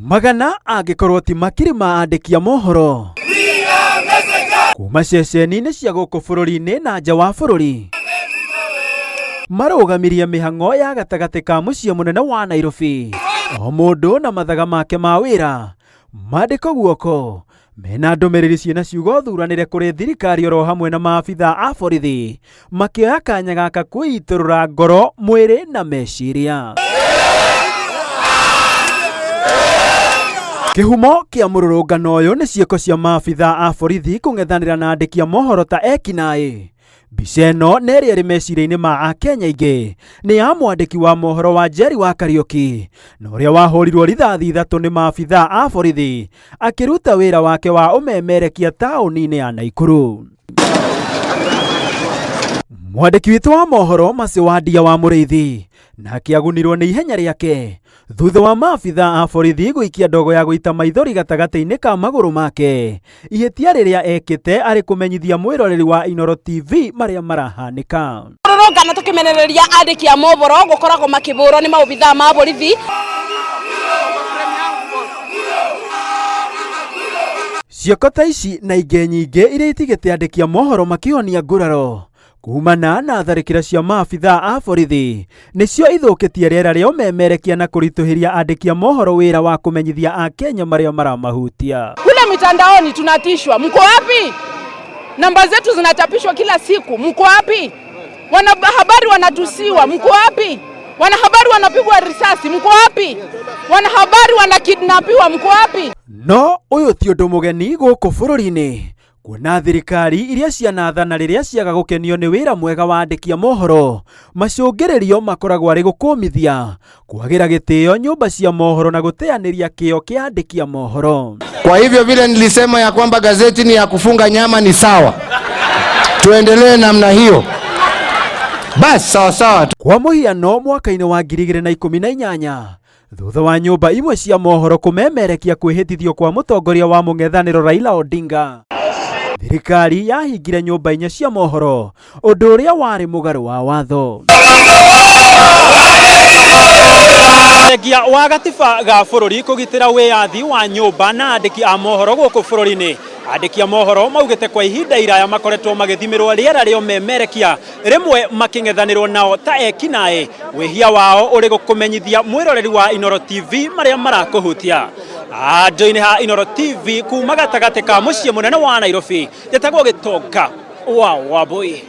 Magana angĩkorwo ti makiri ma andĩki a mohoro kuma ceceni-inĩ cia gũkũ bũrũri-inĩ na nja wa bũrũri marũgamirie mĩhang'o ya gatagatĩ ka mũciĩ mũnene wa Nairobi, o mũndũ na mathaga make ma wĩra, mandĩko guoko mena ndũmĩrĩri ciĩna ciugo thuranĩre kũrĩ thirikari oro hamwe na maabitha a borithi, makĩoya kanya gaka kwĩitũrũra ngoro, mwĩrĩ na meciria. Kĩhumo kĩa mũrũrũngano ũyũ nĩ ciĩko cia maabitha a borithi kũng'ethanĩra na andĩki a mohoro ta ekinaĩ. Mbica ĩno na ĩrĩa ĩrĩ meciria-inĩ ma Akenya aingĩ nĩ ya mwandĩki wa mohoro wa Njeri wa Kariũki na ũrĩa wahũrirwo rithathi ithatũ nĩ maabitha a borithi akĩruta wĩra wake wa ũmemerekia taũni-inĩ ya Naikuru. Mwandĩki witũ wa mohoro Mercy Wandia wa Mũrĩithi nake agunirwo nĩ ihenya rĩake thutha wa maabitha a borithi gũikia ndogo ya gũita maithori gatagatĩ-inĩ ka magũrũ make, ihĩtia rĩrĩa ekĩte arĩ kũmenyithia mwĩroreri wa Inooro TV marĩa marahanĩka. Rũrũngano tũkĩmenereria andĩki a mohoro gũkoragwo makĩbũrwo nĩ maobithaa ma borithi. Ciĩko ta ici na ingĩ nyingĩ iria itigĩte andĩki a mohoro makĩhonia nguraro kumana na tharĩkĩra cia maabitha a borithi nĩcio ithũkĩtie rĩera rĩa ũmemerekia na kũritũhĩria andĩki a mohoro wĩra wa kũmenyithia Akenya marĩa maramahutia. Kule mitandaoni tunatishwa, mko wapi? Namba zetu zinachapishwa kila siku, mko wapi? Wanahabari wanatusiwa, mko wapi? Wanahabari wanapigwa risasi, mko wapi? Wanahabari wanakidnapiwa, mko wapi? No ũyũ ti ũndũ mũgeni gũkũ bũrũri-inĩ, kuona thirikari iria cianathana rĩrĩa ciaga gũkenio nĩ wĩra mwega wa andĩki a mohoro, macũngĩrĩrio makoragwo arĩ gũkũmithia, kwagĩra gĩtĩo nyũmba cia mohoro na gũteanĩria kĩo kĩa andĩki a mohoro. Kwa hivyo vile nilisema ya kwamba gazeti ni ya kufunga nyama ni sawa, tuendelee namna hiyo basi, sawa sawa. Kwa mũhiano, mwaka-inĩ wa 2018, thutha wa nyũmba imwe cia mohoro kũmemerekia kwĩhĩtithio kwa mũtongoria wa mũng'ethanĩro Raila Odinga, thirikari yahingire nyũmba inya cia mohoro, ũndũ ũrĩa warĩ mũgarũ wa watho. Thengia wa gatiba ga bũrũri kũgitĩra wĩyathi wa nyũmba na andĩki a mohoro gũkũ bũrũri-inĩ, andĩki a mohoro maugĩte kwa ihinda iraya makoretwo magĩthimĩrwo rĩera rĩa ũmemerekia, rĩmwe makĩng'ethanĩrwo nao ta ekinaĩ, wĩhia wao ũrĩ gũkũmenyithia mwĩroreri wa Inooro TV marĩa marakũhutia. Handũ-inĩ ha Inooro TV kuma gatagatĩ ka mũciĩ mũnene wa Nairobi, njĩtagwo Gĩtonga wa Wambui.